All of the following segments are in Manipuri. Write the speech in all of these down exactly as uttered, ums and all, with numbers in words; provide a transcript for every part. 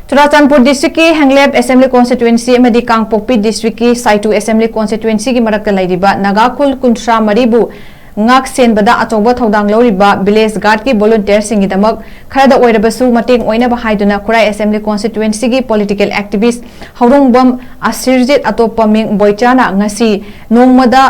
ꯆꯨꯔꯥꯆꯥꯟꯄꯨꯔ ꯗꯤꯁꯇ꯭ꯔꯤꯛꯀꯤ ꯍꯦꯡꯂꯦꯞ ꯑꯦꯁꯦꯝꯕ꯭ꯂꯤ ꯀꯣꯟꯁꯇꯤꯇ꯭ꯋꯦꯟꯁꯤ ꯑꯃꯗꯤ ꯀꯥꯡꯄꯣꯛꯄꯤ ꯗꯤꯁꯇ꯭ꯔꯤꯛꯀꯤ ꯁꯥꯏꯇꯨ ꯑꯦꯁꯦꯝꯕ꯭ꯂꯤ ꯀꯣꯟꯁꯇꯤꯇ꯭ꯋꯦꯟꯁꯤꯒꯤ ꯃꯔꯛꯇ ꯂꯩꯔꯤꯕ ꯅꯥꯒꯥ ꯈꯨꯜ ꯀꯨꯟꯊ꯭ꯔꯥ ꯃꯔꯤꯕꯨ ꯉꯥꯛ ꯁꯦꯟꯕꯗ ꯑꯆꯧꯕ ꯊꯧꯗꯥꯡ ꯂꯧꯔꯤꯕ ꯚꯤꯂꯦꯖ ꯒꯥꯔꯗꯀꯤ ꯚꯣꯂꯨꯟꯇꯤꯌꯔꯁꯤꯡꯒꯤꯗꯃꯛ ꯈꯔꯗ ꯑꯣꯏꯔꯕꯁꯨ ꯃꯇꯦꯡ ꯑꯣꯏꯅꯕ ꯍꯥꯏꯗꯨꯅ ꯈꯨꯔꯥꯏ ꯑꯦꯁꯦꯝꯕ꯭ꯂꯤ ꯀꯣꯟꯁꯇꯤꯇ꯭ꯋꯦꯟꯁꯤꯒꯤ ꯄꯣꯂꯤꯇꯤꯀꯦꯜ ꯑꯦꯛꯇꯤꯚꯤꯁ ꯍꯧꯔꯣꯡꯕꯝ ꯑꯁꯤꯔꯖꯤꯠ ꯑꯇꯣꯞꯄ ꯃꯤꯡ ꯕꯣꯏꯆꯥꯅ ꯉꯁꯤ ꯅꯣꯡꯃꯗ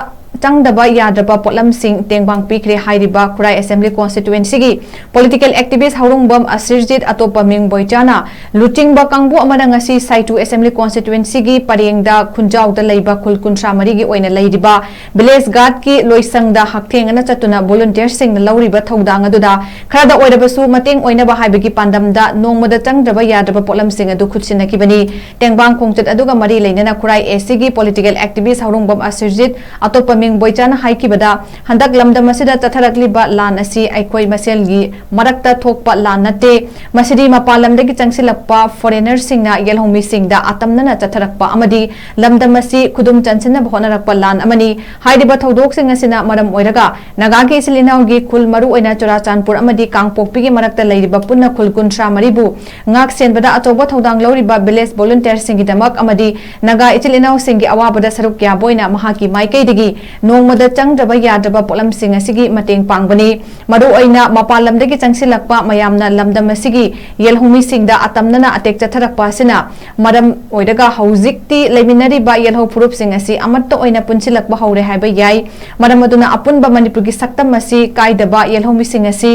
ꯆꯪꯗꯕ ꯌꯥꯗ꯭ꯔꯕ ꯄꯣꯠꯂꯝꯁꯤꯡ ꯇꯦꯡꯕꯥꯡ ꯄꯤꯈ꯭ꯔꯦ ꯍꯥꯏꯔꯤꯕ ꯈꯨꯔꯥꯏ ꯑꯦꯁꯦꯝꯕ꯭ꯂꯤ ꯀꯣꯟꯁꯇꯤꯇ꯭ꯋꯦꯟꯁꯤꯒꯤ ꯄꯣꯂꯤꯇꯤꯀꯦꯜ ꯑꯦꯛꯇꯤꯚꯤꯁ ꯍꯧꯔꯣꯡꯕꯝ ꯑꯁꯤꯔꯖꯤꯠ ꯑꯇꯣꯞꯄ ꯃꯤꯡ ꯕꯣꯏꯆꯥꯅ ꯂꯨꯆꯤꯡꯕ ꯀꯥꯡꯕꯨ ꯑꯃꯅ ꯉꯁꯤ ꯁꯥꯏꯇꯨ ꯑꯦꯁꯦꯝꯕ꯭ꯂꯤ ꯀꯣꯟꯁꯇꯤꯇ꯭ꯋꯦꯟꯁꯤꯒꯤ ꯄꯔꯦꯡꯗ ꯈꯨꯟꯖꯥꯎꯗ ꯂꯩꯕ ꯈꯨꯜ ꯀꯨꯟꯊ꯭ꯔꯥ ꯃꯔꯤꯒꯤ ꯑꯣꯏꯅ ꯂꯩꯔꯤꯕ ꯚꯤꯂꯦꯖ ꯒꯥꯔꯗꯀꯤ ꯂꯣꯏꯁꯪꯗ ꯍꯛꯊꯦꯡꯅꯅ ꯆꯠꯇꯨꯅ ꯚꯣꯂꯨꯟꯇꯤꯌꯔꯁꯤꯡꯅ ꯂꯧꯔꯤꯕ ꯊꯧꯗꯥꯡ ꯑꯗꯨꯗ ꯈꯔꯗ ꯑꯣꯏꯔꯕꯁꯨ ꯃꯇꯦꯡ ꯑꯣꯏꯅꯕ ꯍꯥꯏꯕꯒꯤ ꯄꯥꯟꯗꯝꯗ ꯅꯣꯡꯃꯗ ꯆꯪꯗ꯭ꯔꯕ ꯌꯥꯗ꯭ꯔꯕ ꯄꯣꯠꯂꯝꯁꯤꯡ ꯑꯗꯨ ꯈꯨꯠꯁꯤꯟꯅꯈꯤꯕꯅꯤ꯫ ꯇꯦꯡꯕꯥꯡ ꯈꯣꯡꯆꯠ ꯑꯗꯨꯒ ꯃꯔꯤ ꯂꯩꯅꯅ ꯈꯨꯔꯥꯏ ꯑꯦꯁꯤꯒꯤ ꯄꯣꯂꯤꯇꯤꯀꯦꯜ ꯑꯦꯛꯇꯤꯚꯤꯁ ꯍꯧꯔꯣꯡꯕꯝ ꯑꯁꯤꯔꯖꯤꯠ ꯑꯇꯣꯞꯄ ꯃꯤꯡ ꯕꯣꯏꯆꯥꯅ ꯍꯥꯏꯈꯤꯕꯗ, ꯍꯟꯗꯛ ꯂꯝꯗꯝ ꯑꯁꯤꯗ ꯆꯠꯊꯔꯛꯂꯤꯕ ꯂꯥꯟ ꯑꯁꯤ ꯑꯩꯈꯣꯏ ꯃꯁꯦꯜꯒꯤ ꯃꯔꯛꯇ ꯊꯣꯛꯄ ꯂꯥꯟ ꯅꯠꯇꯦ꯫ ꯃꯁꯤꯗꯤ ꯃꯄꯥꯟ ꯂꯝꯗꯒꯤ ꯆꯪꯁꯤꯜꯂꯛꯄ ꯐꯣꯔꯦꯅꯔꯁꯤꯡꯅ ꯌꯦꯜꯍꯧꯃꯤꯁꯤꯡꯗ ꯑꯇꯝꯅꯅ ꯆꯠꯊꯔꯛꯄ ꯑꯃꯗꯤ ꯂꯝꯗꯝ ꯑꯁꯤ ꯈꯨꯗꯨꯝ ꯆꯟꯁꯤꯟꯅꯕ ꯍꯣꯠꯅꯔꯛꯄ ꯂꯥꯟ ꯑꯃꯅꯤ꯫ ꯍꯥꯏꯔꯤꯕ ꯊꯧꯗꯣꯛꯁꯤꯡ ꯑꯁꯤꯅ ꯃꯔꯝ ꯑꯣꯏꯔꯒ ꯅꯥꯒꯥꯒꯤ ꯏꯆꯤꯜ ꯏꯅꯥꯎꯒꯤ ꯈꯨꯜ, ꯃꯔꯨꯑꯣꯏꯅ ꯆꯨꯔꯥꯆꯥꯟꯄꯨꯔ ꯑꯃꯗꯤ ꯀꯥꯡꯄꯣꯛꯄꯤꯒꯤ ꯃꯔꯛꯇ ꯂꯩꯔꯤꯕ ꯄꯨꯟꯅ ꯈꯨꯜ ꯀꯨꯟꯊ꯭ꯔꯥ ꯃꯔꯤꯕꯨ ꯉꯥꯛ ꯁꯦꯟꯕꯗ ꯑꯆꯧꯕ ꯊꯧꯗꯥꯡ ꯂꯧꯔꯤꯕ ꯚꯤꯂꯦꯖ ꯚꯣꯂꯨꯟꯇꯤꯌꯔꯁꯤꯡꯒꯤꯗꯃꯛ ꯑꯃꯗꯤ ꯅꯥꯒꯥ ꯏꯆꯤꯜ ꯏꯅꯥꯎꯁꯤꯡꯒꯤ ꯑꯋꯥꯕꯗ ꯁꯔꯨꯛ ꯌꯥꯕ ꯑꯣꯏꯅ ꯃꯍꯥꯛꯀꯤ ꯃꯥꯏꯀꯩꯗꯒꯤ ꯅꯣꯡꯃꯗ ꯆꯪꯗ꯭ꯔꯕ ꯌꯥꯗ꯭ꯔꯕ ꯄꯣꯠꯂꯝꯁꯤꯡ ꯑꯁꯤꯒꯤ ꯃꯇꯦꯡ ꯄꯥꯡꯕꯅꯤ꯫ ꯃꯔꯨꯑꯣꯏꯅ ꯃꯄꯥꯟ ꯂꯝꯗꯒꯤ ꯆꯪꯁꯤꯜꯂꯛꯄ ꯃꯌꯥꯝꯅ ꯂꯝꯗꯝ ꯑꯁꯤꯒꯤ ꯌꯦꯜꯍꯧꯃꯤꯁꯤꯡꯗ ꯑꯇꯝꯅꯅ ꯑꯇꯦꯛ ꯆꯠꯊꯔꯛꯄ ꯑꯁꯤꯅ ꯃꯔꯝ ꯑꯣꯏꯔꯒ ꯍꯧꯖꯤꯛꯇꯤ ꯂꯩꯃꯤꯟꯅꯔꯤꯕ ꯌꯦꯜꯍꯧ ꯐꯨꯔꯨꯞꯁꯤꯡ ꯑꯁꯤ ꯑꯃꯠꯇ ꯑꯣꯏꯅ ꯄꯨꯟꯁꯤꯜꯂꯛꯄ ꯍꯧꯔꯦ ꯍꯥꯏꯕ ꯌꯥꯏ꯫ ꯃꯔꯝ ꯑꯗꯨꯅ ꯑꯄꯨꯟꯕ ꯃꯅꯤꯄꯨꯔꯒꯤ ꯁꯛꯇꯝ ꯑꯁꯤ ꯀꯥꯏꯗꯕ ꯌꯦꯜꯍꯧꯃꯤꯁꯤꯡ ꯑꯁꯤ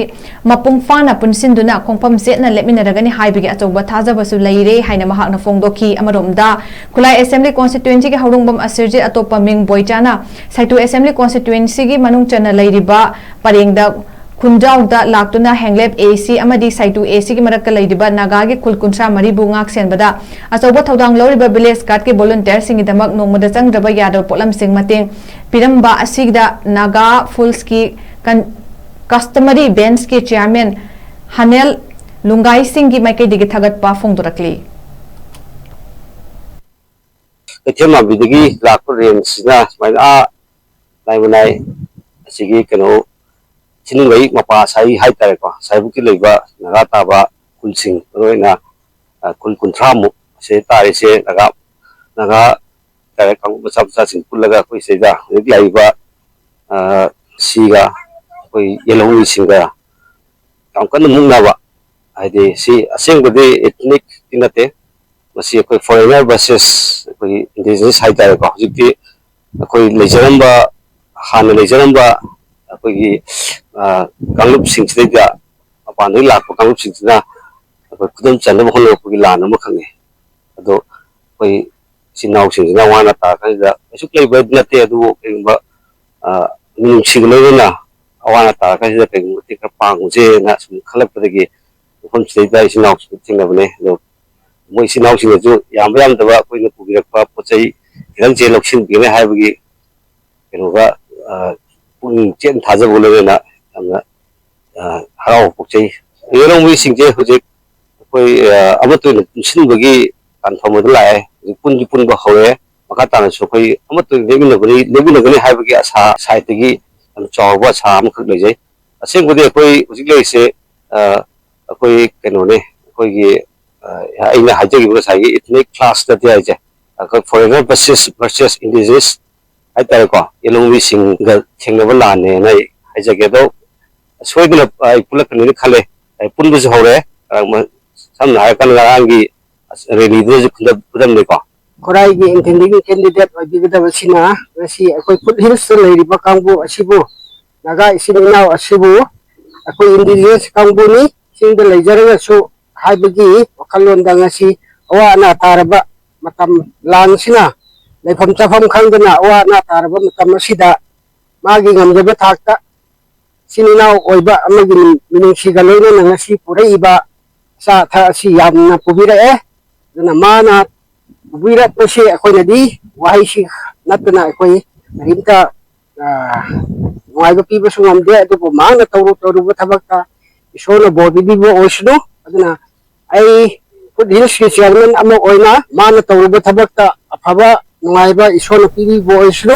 ꯃꯄꯨꯡ ꯐꯥꯅ ꯄꯨꯟꯁꯤꯟꯗꯨꯅ ꯈꯣꯡꯐꯝ ꯆꯦꯠꯅ ꯂꯦꯞꯃꯤꯟꯅꯔꯒꯅꯤ ꯍꯥꯏꯕꯒꯤ ꯑꯆꯧꯕ ꯊꯥꯖꯕꯁꯨ ꯂꯩꯔꯦ ꯍꯥꯏꯅ ꯃꯍꯥꯛꯅ ꯐꯣꯡꯗꯣꯛꯈꯤ꯫ ꯑꯃꯔꯣꯝꯗ, ꯈꯨꯂꯥꯏ ꯑꯦꯁꯦꯝꯕ꯭ꯂꯤ ꯀꯣꯟꯁꯇꯤꯇ꯭ꯋꯦꯟꯁꯤꯒꯤ ꯍꯧꯔꯣꯡꯕꯝ ꯑꯁꯤꯔꯖꯤꯠ ꯑꯇꯣꯞꯄ ꯃꯤꯡ ꯕꯣꯏꯆꯥꯅ ꯁꯥꯏꯇꯨ ꯑꯦꯁꯦꯝꯕ꯭ꯂꯤ ꯀꯣꯟꯁꯇꯤꯇ꯭ꯋꯦꯟꯁꯤꯒꯤ ꯃꯅꯨꯡ ꯆꯟꯅ ꯂꯩꯔꯤꯕ ꯄꯔꯦꯡꯗ ꯈꯨꯟꯖꯥꯎꯗ ꯂꯥꯛꯇꯨꯅ ꯍꯦꯡꯂꯦꯞ ꯑꯦꯁꯤ ꯑꯃꯗꯤ ꯁꯥꯏꯇꯨ ꯑꯦꯁꯤꯒꯤ ꯃꯔꯛꯇ ꯂꯩꯔꯤꯕ ꯅꯥꯒꯥꯒꯤ ꯈꯨꯜ ꯀꯨꯟꯊ꯭ꯔꯥ ꯃꯔꯤꯕꯨ ꯉꯥꯛ ꯁꯦꯟꯕꯗ ꯑꯆꯧꯕ ꯊꯧꯗꯥꯡ ꯂꯧꯔꯤꯕ ꯚꯤꯂꯦꯖ ꯒꯥꯔꯗꯀꯤ ꯚꯣꯂꯨꯟꯇꯤꯌꯔꯁꯤꯡꯒꯤꯗꯃꯛ ꯅꯣꯡꯃꯗ ꯆꯪꯗ꯭ꯔꯕ ꯌꯥꯗꯕ ꯄꯣꯠꯂꯝꯁꯤꯡ ꯃꯇꯦꯡ ꯄꯤꯔꯝꯕ ꯑꯁꯤꯗ ꯅꯥꯒꯥ ꯐꯨꯜꯁꯀꯤ ꯀꯟ-, ꯀꯁꯇꯃꯔꯤ ꯕꯦꯟꯁꯀꯤ ꯆꯤꯌꯥꯔꯃꯦꯟ ꯍꯅꯦꯜ ꯂꯨꯡꯒꯥꯏꯁꯤꯡꯒꯤ ꯃꯥꯏꯀꯩꯗꯒꯤ ꯊꯥꯒꯠꯄ ꯐꯣꯡꯗꯣꯔꯛꯂꯤ꯫ ꯀꯩꯊꯦꯜ ꯃꯥꯟꯕꯤꯗꯒꯤ ꯂꯥꯛꯄ ꯔꯦꯟꯁꯤꯅ ꯁꯨꯃꯥꯏꯅ ꯑꯥ ꯂꯥꯏꯃꯅꯥꯏ ꯑꯁꯤꯒꯤ ꯀꯩꯅꯣ ꯁꯤꯅꯤꯡꯕꯩ ꯃꯄꯥ ꯁꯥꯏ ꯍꯥꯏꯇꯥꯔꯦꯀꯣ, ꯁꯥꯏꯕꯨꯛꯀꯤ ꯂꯩꯕ ꯅꯥꯒꯥ ꯇꯥꯕ ꯈꯨꯜꯁꯤꯡ, ꯃꯔꯨꯑꯣꯏꯅ ꯑ, ꯀꯨꯟ ꯀꯨꯟꯊ꯭ꯔꯥꯃꯨꯛ ꯑꯁꯤ ꯇꯥꯔꯤꯁꯦ ꯅꯥꯒꯥ, ꯅꯥꯒꯥ ꯍꯥꯏꯇꯥꯔꯦ, ꯀꯥꯡꯂꯨꯞ ꯃꯆꯥ ꯃꯆꯥꯁꯤꯡ ꯄꯨꯜꯂꯒ ꯑꯩꯈꯣꯏ ꯁꯤꯗꯩꯗ ꯍꯧꯖꯤꯛ ꯂꯥꯛꯏꯕ, ꯑ, ꯁꯤꯒ ꯑꯩꯈꯣꯏ ꯌꯦꯜꯍꯧꯃꯤꯁꯤꯡꯒ ꯌꯥꯝ ꯀꯟꯅ ꯃꯨꯛꯅꯕ, ꯍꯥꯏꯗꯤ ꯁꯤ ꯑꯁꯦꯡꯕꯗꯤ ethnic ꯇꯤ ꯅꯠꯇꯦ, ꯃꯁꯤ ꯑꯩꯈꯣꯏ foreigner versus ꯑꯩꯈꯣꯏꯒꯤ indigenous ꯍꯥꯏꯇꯥꯔꯦꯀꯣ꯫ ꯍꯧꯖꯤꯛꯇꯤ ꯑꯩꯈꯣꯏ ꯂꯩꯖꯔꯝꯕ, ꯍꯥꯟꯅ ꯂꯩꯖꯔꯝꯕ ꯑꯩꯈꯣꯏꯒꯤ, ꯑ, ꯀꯥꯡꯂꯨꯞꯁꯤꯡꯁꯤꯗꯩꯗ, ꯃꯄꯥꯟꯗꯒꯤ ꯂꯥꯛꯄ ꯀꯥꯡꯂꯨꯞꯁꯤꯡꯁꯤꯅ ꯑꯩꯈꯣꯏ ꯈꯨꯗꯨꯝ ꯆꯟꯅꯕ ꯍꯣꯠꯅꯔꯛꯄꯒꯤ ꯂꯥꯟ ꯑꯃꯈꯛꯅꯤ꯫ ꯑꯗꯣ ꯑꯩꯈꯣꯏ ꯏꯆꯤꯟ ꯏꯅꯥꯎꯁꯤꯡꯁꯤꯅ ꯋꯥꯅ ꯇꯥꯔꯀꯥꯟꯁꯤꯗ ꯀꯩꯁꯨ ꯂꯩꯕ ꯅꯠꯇꯦ, ꯑꯗꯨꯕꯨ ꯀꯩꯒꯨꯝꯕ, ꯑ, ꯃꯤꯅꯨꯡꯁꯤꯒ ꯂꯣꯏꯅꯅ ꯑꯋꯥ ꯑꯅꯥ ꯇꯥꯔꯀꯥꯟꯁꯤꯗ ꯀꯩꯒꯨꯝꯕ ꯃꯇꯦꯡ ꯈꯔ ꯄꯥꯡꯉꯨꯁꯦꯅ ꯁꯨꯝ ꯈꯜꯂꯛꯄꯗꯒꯤ ꯃꯐꯝꯁꯤꯗꯩꯗ ꯏꯆꯤꯟ ꯏꯅꯥꯎꯁꯤꯡ ꯊꯦꯡꯅꯕꯅꯦ꯫ ꯑꯗꯣ ꯃꯣꯏ ꯏꯆꯤꯟ ꯏꯅꯥꯎꯁꯤꯡꯅꯁꯨ ꯌꯥꯝꯕ ꯌꯥꯝꯗꯕ ꯑꯩꯈꯣꯏꯅ ꯄꯨꯕꯤꯔꯛꯄ ꯄꯣꯠ ꯆꯩ ꯈꯤꯇꯪꯁꯦ ꯂꯧꯁꯤꯟꯕꯤꯒꯅꯤ ꯍꯥꯏꯕꯒꯤ ꯀꯩꯅꯣꯒ, ꯑ, ꯄꯨꯛꯅꯤꯡ ꯆꯦꯠꯅ ꯊꯥꯖꯕꯒ ꯂꯣꯏꯅꯅ ꯌꯥꯝꯅ, ꯑ, ꯍꯔꯥꯎꯕ ꯄꯣꯛꯆꯩ꯫ ꯌꯦꯜꯍꯧꯃꯤꯁꯤꯡꯁꯦ ꯍꯧꯖꯤꯛ ꯑꯩꯈꯣꯏ, ꯑ, ꯑꯃꯠꯇ ꯑꯣꯏꯅ ꯄꯨꯟꯁꯤꯟꯕꯒꯤ ꯀꯟꯐꯝ ꯑꯗꯨ ꯂꯥꯛꯑꯦ꯫ ꯍꯧꯖꯤꯛ ꯄꯨꯟꯗꯤ ꯄꯨꯟꯕ ꯍꯧꯔꯦ꯫ ꯃꯈꯥ ꯇꯥꯅꯁꯨ ꯑꯩꯈꯣꯏ ꯑꯃꯠꯇ ꯑꯣꯏꯅ ꯂꯦꯞꯃꯤꯟꯅꯒꯅꯤ, ꯂꯦꯞꯃꯤꯟꯅꯒꯅꯤ ꯍꯥꯏꯕꯒꯤ ꯑꯁꯥ ꯁꯥꯏꯠꯇꯒꯤ ꯌꯥꯝ ꯆꯥꯎꯕ ꯑꯁꯥ ꯑꯃꯈꯛ ꯂꯩꯖꯩ꯫ ꯑꯁꯦꯡꯕꯗꯤ ꯑꯩꯈꯣꯏ ꯍꯧꯖꯤꯛ ꯂꯩꯔꯤꯁꯦ, ꯑ, ꯑꯩꯈꯣꯏ ꯀꯩꯅꯣꯅꯦ, ꯑꯩꯈꯣꯏꯒꯤ, ꯑ, ꯑꯩꯅ ꯍꯥꯏꯖꯈꯤꯕ ꯉꯁꯥꯏꯒꯤ ethnic clash ꯅꯠꯇꯦ ꯍꯥꯏꯁꯦ, ꯑꯩꯈꯣꯏ foreigner versus, versus indigenous ꯍꯥꯏꯇꯥꯔꯦꯀꯣ, ꯌꯦꯜꯍꯧꯃꯤꯁꯤꯡꯒ ꯊꯦꯡꯅꯕ ꯂꯥꯟꯅꯦꯅ ꯑꯩ ꯍꯥꯏꯖꯒꯦ꯫ ꯑꯗꯣ ꯁꯣꯏꯗꯅ ꯑꯩ ꯄꯨꯜꯂꯛꯀꯅꯤꯅ ꯈꯜꯂꯦ꯫ ꯑꯩ ꯄꯨꯟꯕꯁꯨ ꯍꯧꯔꯦ꯫ ꯑ, ꯃ-, ꯁꯝꯅ ꯍꯥꯏꯔꯀꯥꯟꯗ ꯉꯔꯥꯡꯒꯤ ꯔꯦꯂꯤꯗꯨꯅꯁꯨ ꯈꯨꯗꯝ-, ꯈꯨꯗꯝꯅꯤꯀꯣ꯫ ꯈꯨꯔꯥꯏꯒꯤ intending candidate ꯑꯣꯏꯕꯤꯒꯗꯕꯁꯤꯅ ꯉꯁꯤ ꯑꯩꯈꯣꯏ ꯐꯨꯠ ꯍꯤꯜꯁꯇ ꯂꯩꯔꯤꯕ ꯀꯥꯡꯕꯨ ꯑꯁꯤꯕꯨ, ꯅꯥꯒꯥ ꯏꯆꯤꯟ ꯏꯅꯥꯎ ꯑꯁꯤꯕꯨ ꯑꯩꯈꯣꯏ indigenous ꯀꯥꯡꯕꯨꯅꯤ, ꯆꯤꯡꯗ ꯂꯩꯖꯔꯒꯁꯨ ꯍꯥꯏꯕꯒꯤ ꯋꯥꯈꯜꯂꯣꯟꯗ ꯉꯁꯤ ꯑꯋꯥ ꯑꯅꯥ ꯇꯥꯔꯕ ꯃꯇꯝ, ꯂꯥꯟꯁꯤꯅ ꯂꯩꯐꯝ ꯆꯥꯐꯝ ꯈꯪꯗꯅ ꯑꯋꯥ ꯑꯅꯥ ꯇꯥꯔꯕ ꯃꯇꯝ ꯑꯁꯤꯗ ꯃꯥꯒꯤ ꯉꯝꯖꯕ ꯊꯥꯛꯇ ꯏꯆꯤꯟ ꯏꯅꯥꯎ ꯑꯣꯏꯕ ꯑꯃꯒꯤ ꯃꯤꯅꯨꯡꯁꯤꯒ ꯂꯣꯏꯅꯅ ꯉꯁꯤ ꯄꯨꯔꯛꯏꯕ ꯑꯆꯥ ꯑꯊꯛ ꯑꯁꯤ ꯌꯥꯝꯅ ꯄꯨꯕꯤꯔꯛꯑꯦ꯫ ꯑꯗꯨꯅ ꯃꯥꯅ ꯄꯨꯕꯤꯔꯛꯄꯁꯤ ꯑꯩꯈꯣꯏꯅꯗꯤ ꯋꯥꯍꯩꯁꯤ ꯅꯠꯇꯅ ꯑꯩꯈꯣꯏ ꯀꯔꯤꯝꯇ, ꯑ, ꯅꯨꯡꯉꯥꯏꯕ ꯄꯤꯕꯁꯨ ꯉꯝꯗꯦ꯫ ꯑꯗꯨꯕꯨ ꯃꯍꯥꯛꯅ ꯇꯧꯔꯨ ꯇꯧꯔꯨꯕ ꯊꯕꯛꯇ ꯏꯁꯣꯔꯅ ꯕꯣꯔ ꯄꯤꯕꯤꯕ ꯑꯣꯏꯁꯅꯨ꯫ ꯑꯗꯨꯅ ꯑꯩ ꯐꯨꯠ ꯍꯤꯜꯁꯀꯤ chairman ꯑꯃ ꯑꯣꯏꯅ ꯃꯥꯅ ꯇꯧꯔꯨꯕ ꯊꯕꯛꯇ ꯑꯐꯕ ꯅꯨꯡꯉꯥꯏꯕ ꯏꯁꯣꯔꯅ ꯄꯤꯕꯤꯕ ꯑꯣꯏꯁꯅꯨ꯫